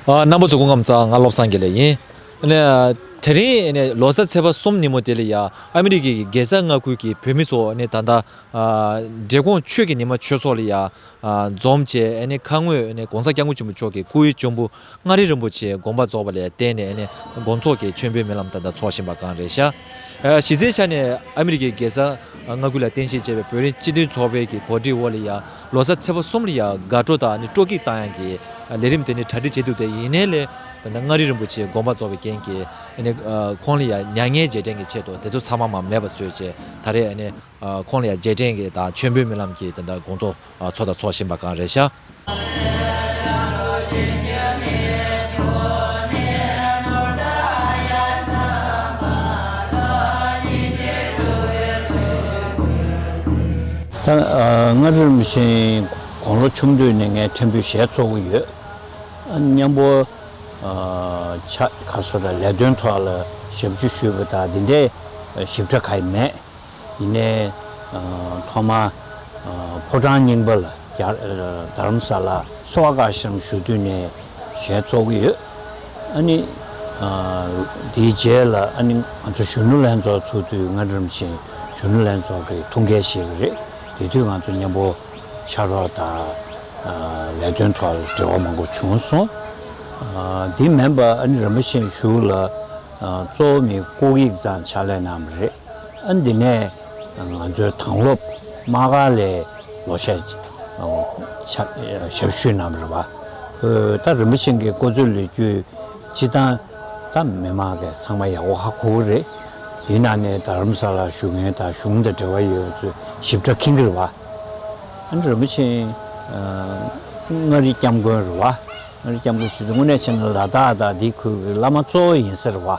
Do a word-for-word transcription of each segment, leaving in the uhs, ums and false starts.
ཨ། རྣམ་པ་ཚོ་སྐུ་ཁམས་བཟང་། ང་བློ་བཟང་དགེ་ལེགས་ཡིན། ཨ་ནི་དེ་རིང་ཨ་ནི་ལོ་གསར་ཚེས་པ་གསུམ་ཉིན་མོ་དེ་ལ་ཡ་ཨ་མི་རི་ཀའི་རྒྱལ་ས་མངའ་ཁུལ་གྱི་བོད་མི་ཚོ་ཨ་ནི་ད་ལྟ་ཨ་འབྲས་སྤུངས་ཆོས་ཀྱི་ཉི་མ་ཆོས་ཚོགས་ལ་ཡ་ཨ་འཛོམས་བྱས། ཨ་ནི་ཁ་སྔོན་ཨ་ནི་༸གོང་ས་༸སྐྱབས་མགོན་ཆེན་པོ་མཆོག་གི་སྐུའི་གཅུང་པོ་མངའ་རིས་རིན་པོ་ཆེ་དགོངས་པ་རྫོགས་པ་ལ་བརྟེན་ནས་ཨ་ནི་དགོང་ཚོགས་ཀྱི་མཆོད་འབུལ་སྨོན་ལམ་ད་ལྟ་ཚོགས་བཞིན་པ་གང་རེད་ཤག་ཨ། གཞི་རྩའི་ཆ་ནས་ཨ་མི་རི་ཀའི་རྒྱལ་ས་མངའ་ཁུལ་ལ་རྟེན་གཞི་བྱས་པའི་བོད་རིགས་སྤྱི་མཐུན་ཚོགས་པའི་གི་གོ་སྒྲིག་འོག་ལ་ཡ་ལོ་གསར་ཚེས་པ་གསུམ་ལ་ཡ་དགའ་སྤྲོ་དང་ཨ་ནི་སྤྲོ་སྐྱིད་བཏང་ཡག་གི་ལས་རིམ་དེ་ནི་གྲ་སྒྲིག་བྱེད་འདུག་སྟེ། ཡིན་ནའི་ལས་ད་ལྟ་མངའ་རིས་རིན་པོ་ཆེ་དགོངས་པ་རྫོགས་པའི་རྐྱེན་གྱིས་ཨ་ནི་ཨ་ཁོང་ལ་ཡ་མྱ་ངན་རྗེས་དྲན་གྱི་ཆེད་དུ་དེ་ཚོ་ཚང་མ་མ་མེད་པ་བཟོས་བྱས། ད་རེས་ཨ་ནི་ཨ་ཁོང་ལ་ཡ་རྗེས་དྲན་གྱི་དང་མཆོད་འབུལ་སྨོན་ལམ་གྱི་ད་ལྟ་དགོང་ཚོགས་ཨ་ཚོགས་དང་ཚོགས་བཞིན་པ་གང་རེད་ཤག་ད་ཨ་མངའ་རིས་རིན་པོ་ཆེ་དགུང་ལོ་ཆུང་དུས་ནས་ངས་ཕྲན་བུ་ཞལ་འཚོ་གི་ཡོད། ཨ་མཉམ་པོ་ཨ་ཆ་ག་སོ་ར་ལས་དོན་ཐོག་ལ་ཞབས་ཕྱི་ཞུས་པ་དང་འདི་འདྲའི་ཞིབ་ཕྲ་གང་ཡང་མེད། ཡིན་ནའི་ཨ་ཐོག་མ་ཨ་ཕོ་བྲང་རྙིང་པ་ལ་རྒྱ་ཨ་རྡ་རམ་ས་ལ་སོ་ཨ་ཀ་ཤམ་བཞུགས་དུས་ནས་ཞལ་འཚོ་གི་ཡོད། ཨ་ནི་ཨ་དེའི་རྗེས་ལ་ཨ་ནི་ང་ཚོ་གཞོན་ནུ་ལྷན་ཚོགས་ཚུགས་དུས་མངའ་རིས་རིན་པོ་ཆེ་གཞོན་ནུ་ལྷན་ཚོགས་ཀྱི་ཐུགས་འགན་བཞེས་པ་རེད། དེ་དུས་ང་ཚོ་མཉམ་པོ་ཕྱག་རོགས་དང་ཨ་ལས་དོན་ཐོག་ལ་འབྲེལ་བ་མང་པོ་བྱུང་སོང་། ཨ་འདི་མིན་པ་ཨ་ནི་རིན་པོ་ཆེ་གཞུག་ལ་ཨ་གཙོ་བོ་མི་སྐུག་ཡིག་ཙམ་ཕྱག་ལས་གནང་བ་རེད། ཨ་འདི་ནས་ང་ཚོའི་དྭང་སློབ་དམག་སྒར་ལ་ལོ་ཤས་ཨ་ཕྱག་ཞབས་ཞུ་གནང་བ་རེད་བ། ཨོ་ད་རིན་པོ་ཆེ་གི་སྐུ་ཚེ་ལོ་རྒྱུས་སྤྱི་བཏང་ད་མི་མང་གིས་ཚང་མ་ཡག་པོ་ཧ་གོ་གི་རེད། དེའི་ནང་ནས་རྡ་རམ་ས་ལར་བཞུགས་མཁན་དང་གཞུང་དང་འབྲེལ་བ་ཡོད་པ་ཚོས་ཞིབ་ཕྲ་མཁྱེན་གྱི་རེད་བ། ཨ་ནི་རིན་པོ་ཆེ་ཨ་མངའ་རིས་སྐྱབས་མགོན་རེད་བ། མངའ་རིས་སྐྱབས་མགོན་ཞུ་དུས་དངོས་གནས་བྱས་ན་ལ་དྭགས་དང་འདི་ཁུལ་གྱི་བླ་མ་གཙོ་བོ་ཡིན་ས་རེད་བ།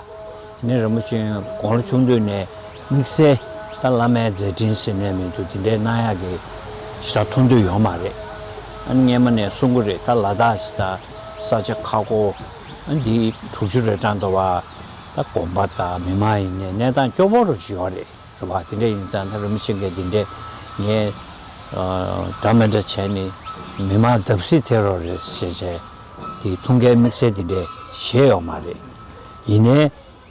ཡིན་ནའི་རིན་པོ་ཆེ་དགུང་ལོ་ཆུང་དུས་ནས་དམིགས་བསལ་ད་བླ་མའི་མཛད་འཕྲིན་ཟེར་ནས་མི་འདུག་དེ་འདྲའི་གནང་ཡག་གི་ཞེ་དྲག་མཐོང་འདོད་ཡོད་མ་རེད། ཨ་ནི་སྔས་མ་ནས་གསུང་གི་རེད། ད་ལ་དྭགས་ཞེ་དྲག་ས་ཆ་ཁག་པོ་ཨ་འདི་དྲུག་ཅུ་རེ་གྲངས་འདུག་བ། ད་དགོན་པ་དང་མི་མང་ཡིན་ནའི་གནས་སྟངས་སྐྱོ་པོ་རུ་ཅིག་ཡོད་རེད། རེད་བ། དེ་འདྲ་ཡིན་ཙང་ད་རིན་པོ་ཆེ་མཁན་འདི་འདྲས་ངས་ཨ་འདྲ་མི་འདྲ་བྱས་ནས་མི་མང་བརྡབ་གསིག་ཐེབས་རོགས་རེད་ཟེར་བྱས་དེ་ཐུགས་འགན་དམིགས་བསལ་འདི་འདྲས་བཞེས་ཡོད་མ་རེད། ཡིན་ནའི་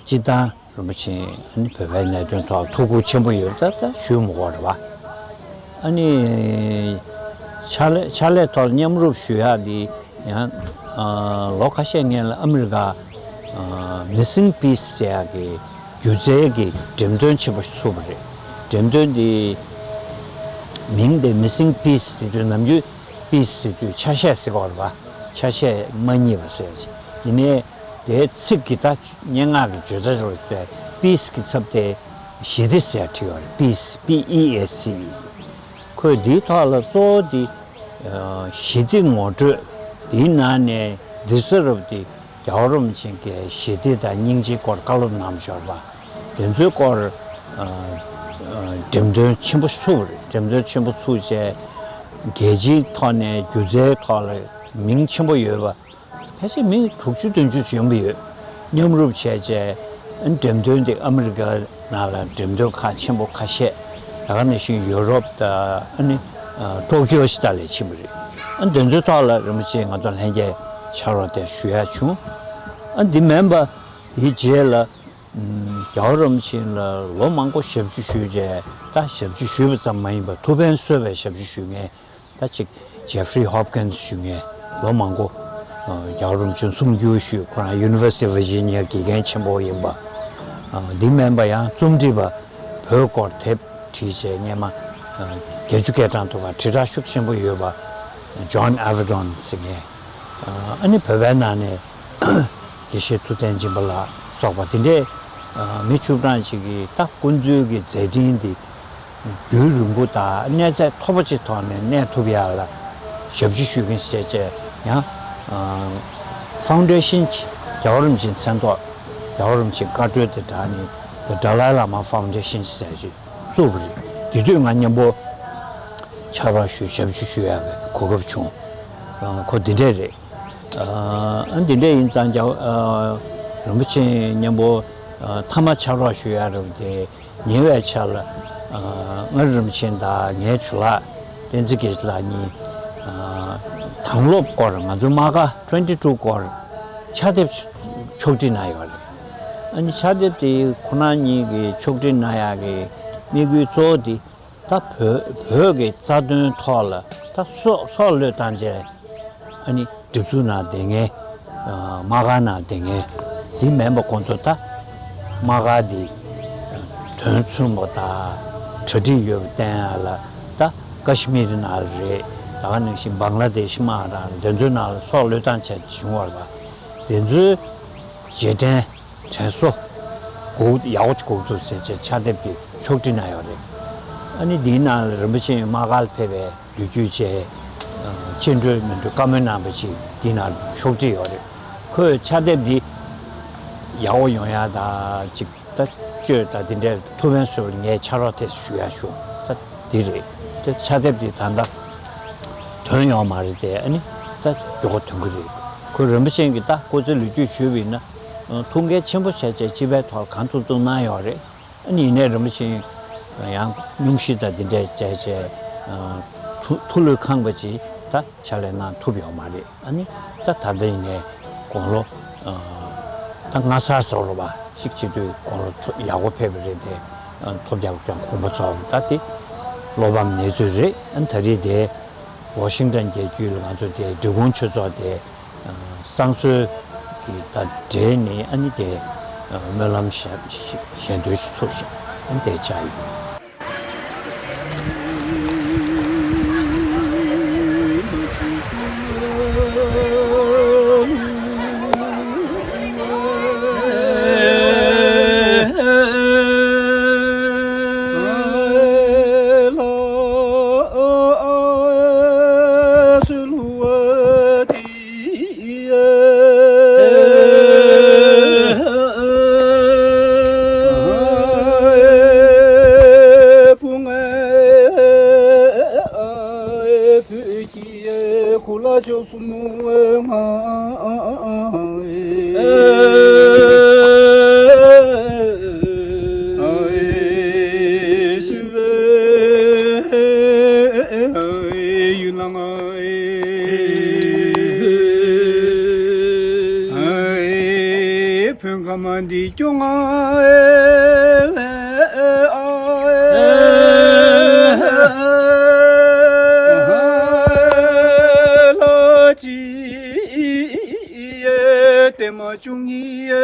སྤྱིར་བཏང་རིན་པོ་ཆེ་ཨ་ནི་བོད་པའི་གནད་དོན་ཐོག་ཐུགས་ཁུར་ཆེན་པོ་ཡོད་པ་ད་ད་ཞུ་མི་དགོས་རེད་བ། ཨ་ནི་ཕྱག་ལས་ཕྱག་ལས་ཐོག་མཉམ་རུབ་ཞུ་ཡག་འདི་ཡང་ཨ་ལོ་ཁ་ཤས་སྔོན་ལ་ཨ་མི་རི་ཀ་ཨ་Missing Piece ཟེར་ཡག་གི་སྒྱུ་རྩལ་གྱི་འགྲེམས་སྟོན་ཆེན་པོ་ཞིག་ཚུགས་པ་རེད། འགྲེམས་སྟོན་འདི་མིང་དེ་Missing Piece ཟེར་དུས་ནམ་རྒྱུན་piece ཟེར་དུས་ཆ་ཤས་ཟེར་གྱི་ཡོད་རེད་པ། ཆ་ཤས་མ་རྙེད་པ་ཟེར་ཡག་ཅིག་ཡིན་ནའི་དེའི་ཚིག་གི་ད་སྙན་ངག་གི་བརྗོད་བྱ་རེད་ཟེར། piece གི་ཚབ་དེ་ཞི་བདེ་ཟེར་བྲིས་ཡོད་རེད། Peace P E A C E། ཁོས་འདིའི་ཐོག་ལ་གཙོ་བོ་འདི་ཨ་ཞི་བདེ་ངོ་སྤྲོད། དེའི་ནང་ནས་འདི་ས་རུབ་འདི་རྒྱལ་བ་རིན་པོ་ཆེ་གིས་ཞི་བདེ་དང་སྙིང་རྗེའི་སྐོར་བཀའ་སློབ་གནང་བཞག་པ་དེ་ཚོའི་སྐོར་ཨ་ཨ་འགྲེམས་སྟོན་ཆེན་པོ་ཚུགས་པ་རེད། འགྲེམས་སྟོན་ཆེན་པོ་ཚུགས་བྱས་རྒྱལ་སྤྱིའི་ཐོག་ནས་སྒྱུ་རྩལ་ཐོག་ལ་མིང་ཆེན་པོ་ཡོད་པ། ཕལ་ཆེར་མི་དྲུག་ཅུ་བདུན་ཅུ་ཡོང་གི་ཡོད། མཉམ་རུབ་བྱས་བྱས་ཨ་ནི་འགྲེམས་སྟོན་དེ་ཨ་མི་རི་ཀ་ནང་ལ་འགྲེམས་སྟོན་ཁག་ཆེན་པོ་ཁ་ཤས། ད་ག་ནང་བཞིན་ཡུ་རོབ་དང་ཨ་ནི་ཨ་ཊོ་ཀིའོ་ཞེ་དག་ལ་ཕྱིན་པ་རེད། ཨ་འདི་ཚོའི་ཐོག་ལ་རིན་པོ་ཆེ་ང་ཚོ་ལྷན་རྒྱས་ཕྱག་རོགས་དེ་ཞུ་ཡག་བྱུང་། ཨ་འདི་མིན་པ་དེའི་རྗེས་ལ་ཨམ་རྒྱལ་བ་རིན་པོ་ཆེ་ལ་ལོ་མང་པོ་ཞབས་ཕྱི་ཞུས་བྱས། ད་ཞབས་ཕྱི་ཞུས་པ་ཙམ་མ་ཡིན་པར་ཐུགས་ཕན་གསོས་པའི་ཞབས་ཕྱི་ཞུ་མཁན། ད་ཅིག་Jeffrey Hopkins ཞུ་མཁན་ལོ་མང་པོ་ཨ་རྒྱལ་བ་རིན་པོ་ཆེ་གསུང་སྒྱུར་ཞུས། ཁོ་རང་University of Virginia དགེ་རྒན་ཆེན་པོ་ཡིན་པ། ཨ་འདི་མིན་པ་ཡང་རྩོམ་སྒྲིག་པ་བོད་སྐོར་དེབ་བྲིས་བྱས་སྔོན་མ་ཨ་བརྒྱད་ཅུ་གྱ་གྲངས་འདུག་པ། དྲིལ་བསྒྲགས་ཤུགས་ཆེན་པོ་ཡོད་པ་John Avedon ཟེར་མཁན། ཨ་ནི་བོད་པའི་ནང་ནས་དགེ་བཤེས་ཐུབ་བསྟན་སྦྱིན་པ་ལགས་སོགས་པ་དེ་འདྲའི་ཨ་མི་བཅུ་གྲངས་ཅིག་གིས་ད་སྐུ་མདུན་གྱི་མཛད་འཕྲིན་འདི་རྒྱུན་རིང་པོ་དང་གནས་ཚད་མཐོ་པོ་ཅིག་ཐོག་ནས་གནས་ཐུབ་ཡག་ལ་ཞབས་ཕྱི་ཞུ་མཁན་བྱས་བྱས་ཡང་ཨ་Foundation ཅིག་རྒྱལ་བ་རིན་པོ་ཆེའི་མཚན་ཐོག་རྒྱལ་བ་རིན་པོ་ཆེའི་བཀའ་འཁྲོལ་དེ་དྲངས་ནས་The Dalai Lama Foundation ཟེར་ཅིག་བཙུགས་པ་རེད། དེ་དུས་ང་མཉམ་པོ་ཕྱག་རོགས་ཞུ་ཞབས་ཕྱི་ཞུ་ཡག་གི་གོ་སྐབས་བྱུང་། ཨ་ཁོ་འདི་འདྲས་རེད། ཨ་འདི་འདྲས་ཡིན་ཙང་རྒྱལ་བ་ཨ་རིན་པོ་ཆེ་མཉམ་པོ་ཨ་མཐའ་མ་ཕྱག་རོགས་ཞུ་ཡག་རེད་དེ། ཉེ་བའི་ཆར་ལ་ཨ་མངའ་རིས་རིན་པོ་ཆེ་དང་ངའི་ཇོ་ལགས་བསྟན་འཛིན་དགེ་ལེགས་ལགས་གཉིས་ཨ་དྭང་སློབ་སྐོར། ང་ཚོ་དམག་སྒར་twenty two སྐོར་ ཕྱག་དེབ་ཕྱོགས་སྒྲིག་གནང་ཡོད་རེད། ཨ་ནི་ཕྱག་དེབ་དེ་ཁོ་རང་གཉིས་ཀྱིས་ཕྱོགས་སྒྲིག་གནང་ཡག་གི་དམིགས་ཡུལ་གཙོ་བོ་དེ། ད་བོད་བོད་ཀྱི་རྩ་དོན་ཐོག་ལ་ད་སྲོག་སྲོག་བློས་བཏང་བྱས། ཨ་ནི་སྒྲིག་འཛུགས་ནང་བསྡད་མཁན། དམག་སྒར་ནང་བསྡད་མཁན་འདི་མིན་པ་ཁོང་ཚོ་ད་དམག་སྒར་འདི་དོན་མཚུངས་པ་དང་གྲ་སྒྲིག་ཡོད་པ་བསྟན་ཡག་ལ། ད་ཀ་ཤི་མིར་ནང་ལ་རེད། ད་ག་ནང་བཞིན་བང་ལ་དེ་ཤི་དམག་དང་དེ་ཚོའི་ནང་ལ་སྲོག་བློས་བཏང་བྱས་བྱུང་བ་རེད་པ། དེ་ཚོའི་རྗེས་དྲན་དྲན་གསོ་དགོས་ཡག་པོ་ཅིག་དགོས་འདུག་ཟེར་བྱས་ཕྱག་དེབ་དེ་ཕྱོགས་སྒྲིག་གནང་ཡོད་རེད། ཨ་ནི་འདིའི་ནང་ལ་རིན་པོ་ཆེ་དམག་སྒར་ལ་ཕེབས་པའི་ལོ་རྒྱུས་བཅས། ཨ། སྤྱི་འགྲོས་མི་འགྲོས་བཀའ་མོལ་གནང་བ་ཅིག་འདི་ནང་ཕྱོགས་སྒྲིག་ཡོད་རེད། ཁོས་ཕྱག་དེབ་འདི་ཡག་པོ་ཡོང་ཡག་དང་ཅིག་ད་བཅོས་དང་འདི་འདྲའི་ཐུགས་ཕན་གསོས་པར་ངས་ཕྱག་རོགས་དེ་ཞུ་ཡག་ཞུ། ད་འདི་རེད། ད་ཕྱག་དེབ་འདི་ད་ལྟ་དོན་ཡོད་མ་རེད་དེ། ཨ་ནི་ད་མགྱོགས་པོ་ཐོན་གྱི་རེད། ཁོས་རིན་པོ་ཆེ་གིས་ད་སྐུ་ཚེ་ལོ་རྒྱུས་ཞུས་པ་ཡིན་ན། ཐུགས་འགན་ཆེན་པོ་བྱས་བྱས་སྤྱི་པའི་ཐོག་ལ་གང་ཐུབ་ཐུབ་གནང་ཡོད་རེད། ཨ་ནི་ཡིན་ནའི་རིན་པོ་ཆེ་ཡང་སྙུང་གཞི་དང་འདི་འདྲས་བྱས་བྱས། ཨ། ཐུ་ཐུགས་ལུས་ཁེངས་པ་ཅིག་ད་ཕྱག་ལས་གནང་ཐུབ་ཡོད་མ་རེད། ཨ་ནི་ད་ད་ལྟ་ཡིན་ནའི་དགུང་ལོ། ཨ། ད་ང་ས་ཟེར་བ་ཅིག་བྱེད་དུས་དགུང་ལོ་ཐོ་ཡག་པོ་ཕེབས་པ་རེད་དེ། ཨ། ཐོབ་རྒྱག་ཀྱང་ཁོང་པ་ཚོ་ད་དེ་བློ་ཕམ་གནས་ཚུལ་རེད། ཨ་ནི་ད་རེས་དེ་ཝ་ཤིང་ཊོན་རྒྱལ་རྒྱུད་ལ་ང་ཚོ་དེ་འབྲི་གུང་ཆོས་ཚོགས་དེ། ཨ། བསང་གསོལ་གྱི་ད་འབྲས་ནི་ཨ་ནི་དེ། ཨ། སྨོན་ལམ་ཞལ་ཞལ་འདོན་ཞིག་ཚུགས་ཤིང་ཨ་ནི་དེ་བཅར་ཡོད། བོད་ཁམས་འདི་སྐྱོ་ང་ཨེ། ལོ་གཅིག་ཨེ་ཏེ་མ་བྱུང་ངི་ཨེ།